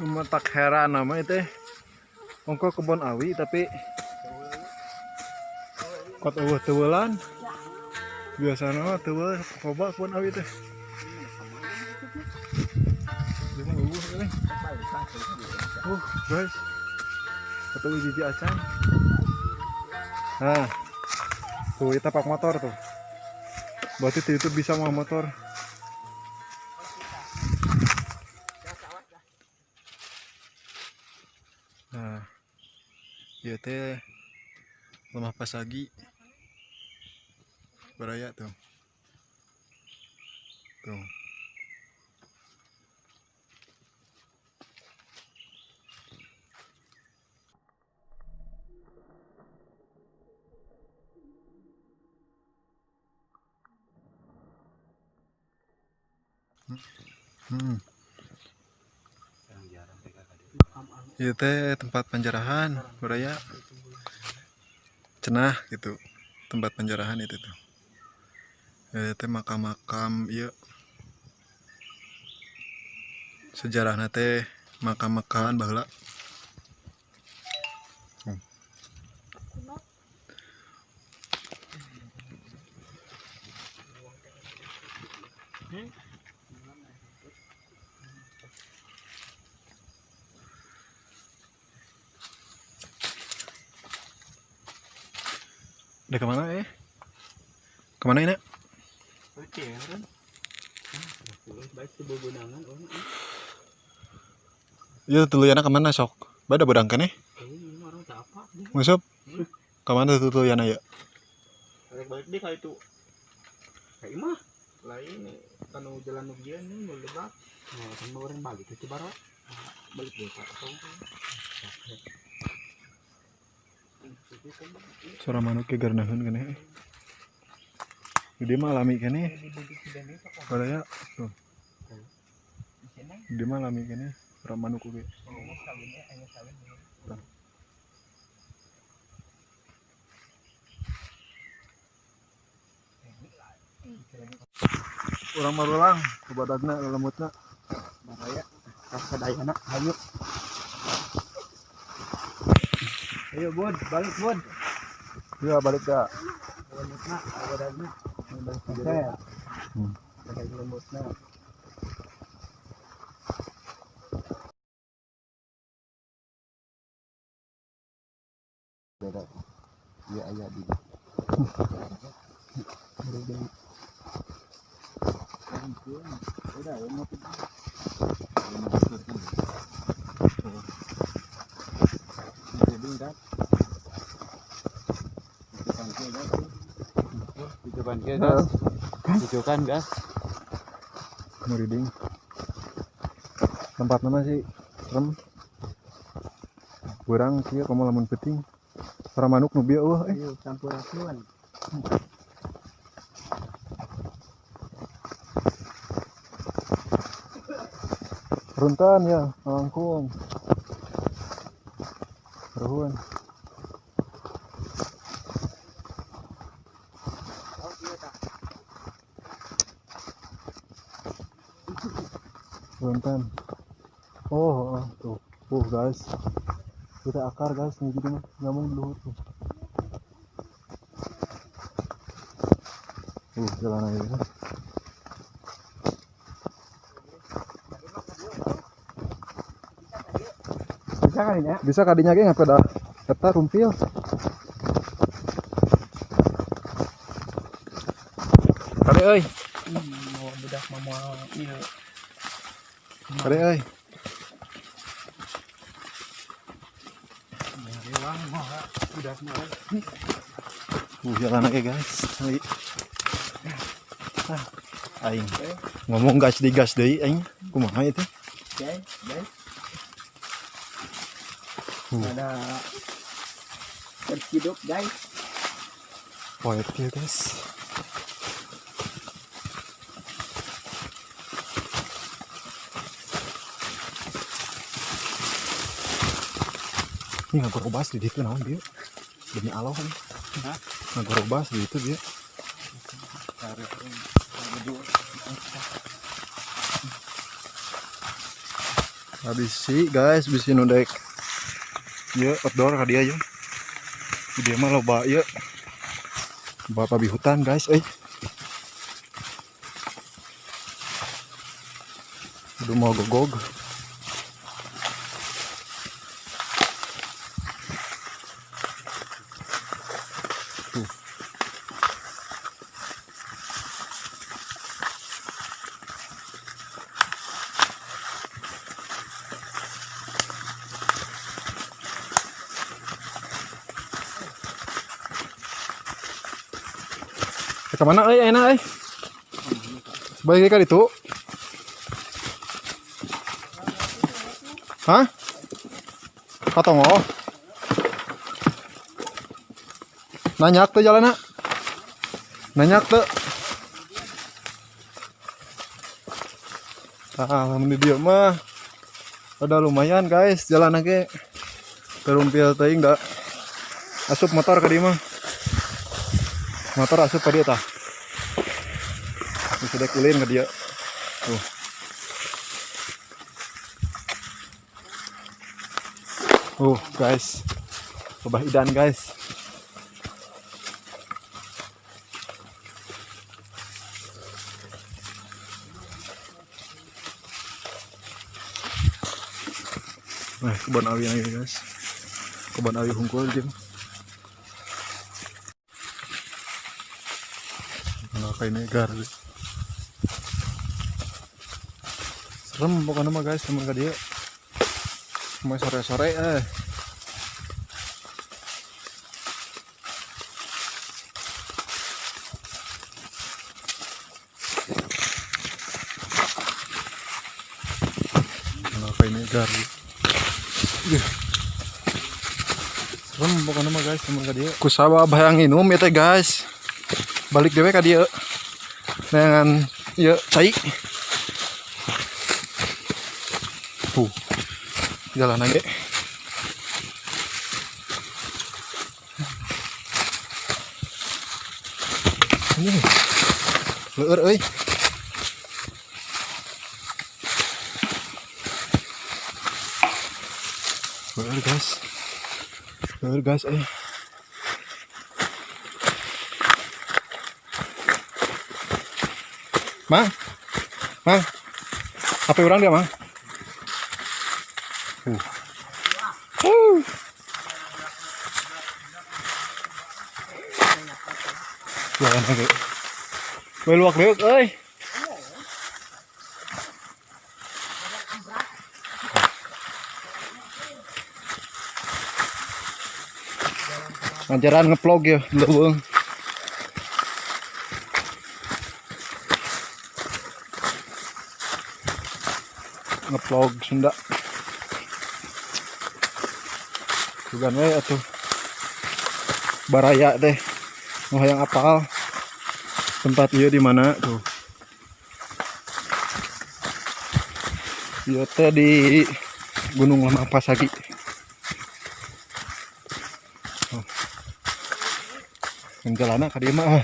Tak heran nama itu ongko kebon awi tapi kot eueuh teueulan. Biasana mah teueul loba kebon awi teh. Ieu mah eueuh euy. Guys. Atau hiji acan. Nah. Tuh, itu pak motor tuh. Berarti itu bisa mau motor. Nah, ieu teh Lemah Pasagi baraya tuh. Tuh. Ieu teh tempat penjarahan baraya. Cenah gitu. Tempat penjarahan itu tuh. Ieu teh makam-makam ieu. Sejarahna teh makam-makahan baheula. Udah kemana ya? Kemana ini? Oke, kan? Iya, tuluyana kemana sok? Bada bodang keneh? Masuk? Kemana tuh tuluyana ya? Balik deh kali itu. Kayak mah lain kanu jalan nu bieu nih nu lebak. Nah, sama orang balik ke Cibaro. Balik deh Pak. Suara manuk ge garnaheun keneh. Dia mah alami keneh. Baraya tuh. Dia mah alami keneh suara manuk oge. Tuh. Urang marulang ku badagna lemutna. Baraya kasadayana hayu. Ayo Bud, balik Bud. Iya balik dah. Lemutna, badagna. Lemutna. Beda. Iya aya di. Udah, Tujukan gas. Muriding. Tempat nama sih serem. Burang kieu komo lamun peuting. Suara manuk nu bieu eueuh eh. Sampurasun. Runtan ya, langkung. Ruhun. Runtan. Oh, oh, tuh. Guys. Kita akar guys nih jadi nyambung dulu tuh. Jalan aja. Bisa kalinya? Bisa kadinya ge ngapa dah. Eta rumpil. Kade euy. Mau budak mau ieu. Kade euy. Jalan aja guys. Aing ngomong gas di gas deui aing. Kumaha itu? Guys, guys. Ada terciduk guys. Poet ya guys. Ini ngagorobas di ditu naon bieu? Demi Allah ini. Hah? Ngagorobas di ditu bieu. Bisi guys, bisi nu dek ieu outdoor ka dieu. Di dieu mah loba ieu. Loba babi hutan guys euy. Aduh mau gogog. Tuh. Kemana euy enak euy? Balik ka ditu. Hah? Katongo. Nanyak teu jalanna? Nanyak teu? Tah, lamun di dieu mah ada lumayan guys jalanna ge. Terumpil teuing da. Asup motor ka dieu mah. Motor asup ka dieu tah. Bisa dek ulin ka dieu. Tuh. Guys. Lebah idan guys. Nah, kebun awi lagi guys. Kebun awi hungkul jeung. Nah, kayak negar. Serem pokoknya mah guys, temen ka dieu. Mau sore-sore eh. Nah, kayak negar. Ih. Serem pokoknya mah guys, temen ka dieu. Kusabab hayang nginum ya teh guys. Balik dewe ka dieu. Neangan ieu cai. Tuh. Jalan aja. Ini. Leueur euy. Leueur guys. Leueur guys euy. Mang. Mang. HP urang dia, Mang. Jalan lagi. Luak liuk euy. Ngajaran ngeplog ya, leuweung. Ngeplog Sunda. Sugan we atuh. Baraya teh. Nu hayang apal tempat ieu di mana tuh. Ieu teh di Gunung Lemah Pasagi. Oh. Jalana ka dieu mah.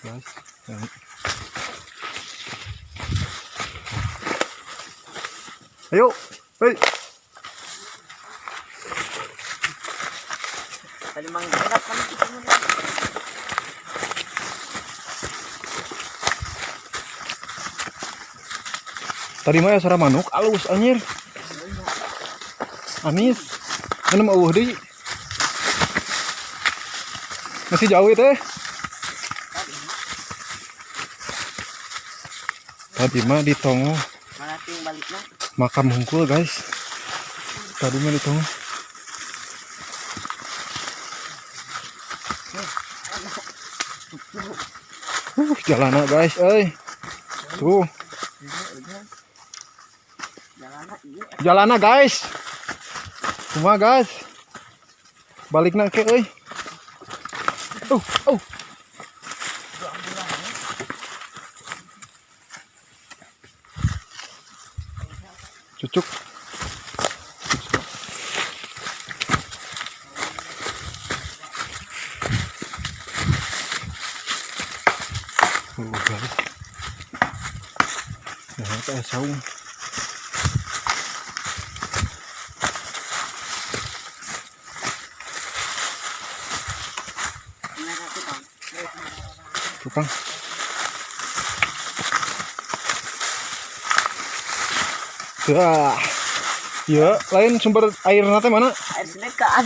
Guys. Ayo, hei. Tadi mang gerak kan kita mah. Tadi mah ya suara manuk alus anjir. Amis. Mana mah eueuh deui. Masih jauh teh. Tadi mah di Tongo. Mana ting balikna? Makam hungkul guys. Tadi mah di Tongo. Jalana guys, euy. Tuh. Jalana guys. Kumaha guys? Balikna ke euy. Oh. Cucuk. Guys. teh saung. Tukang. Wah. Ya, lain sumber air nate mana? Air sedekat.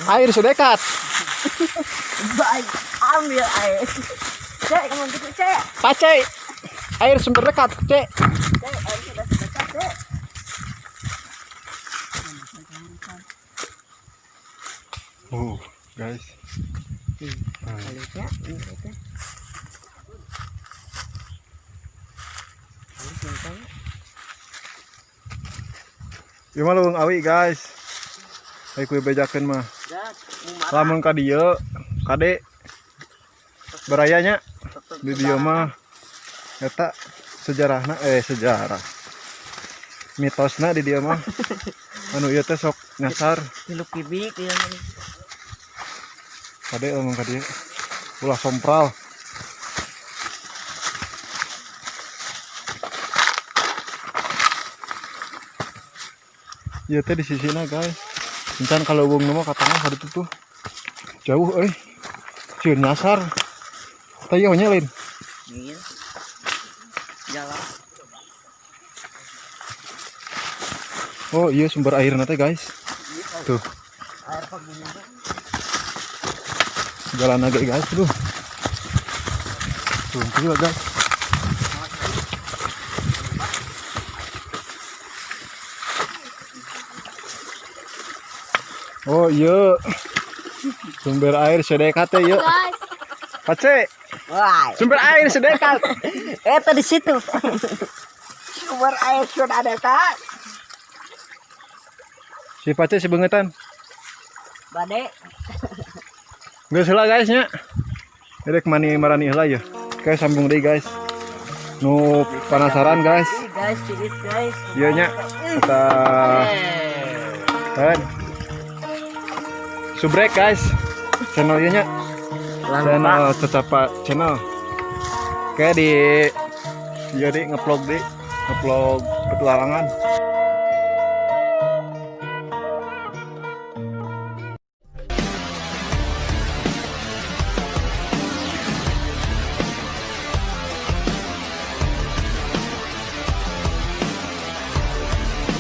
Air sedekat. Baik, ambil air. Cek, kamu gitu, cek. Pace. Air sumber dekat, cek. Cek, air sudah sedekat, cek. Oh, guys. Halusnya, ini itu. Halus ini. Ieu mah leuweung awi, guys. Ai kuy bejakeun mah. Lamun ka dieu, kade barayanya di dieu mah eta sejarahna sejarah. Mitosna di dieu mah. Anu ieu teh sok nyasar. Tilu kibik ieu mah. Kade lamun ka dieu. Ulah sompral. Ieu teh di sisina, guys. Encan kalau leuweung mah ka tengah ka ditu tuh. Jauh euy. Sieun nyasar. Tah ieu nya lain. Iya. Jalan. Oh, iya sumber air teh, guys. Tuh. Air pegunungan. Jalan agak, guys, tuh. Tuh, gila, guys. Oh iya, sumber air sedekat ya, iya. Pace, sumber air sedekat. Tadi situ. Sumber air sudah dekat. Si Pace si bengetan. Bade. Nggak salah guys nya. Rek mani marani heula ya. Kayak sambung deh guys. Nu penasaran guys. Guys, guys. Iya nya. Kita kan. Subrek guys, channel nya, channel Cecapa channel. Kayak di, jadi ngevlog petualangan.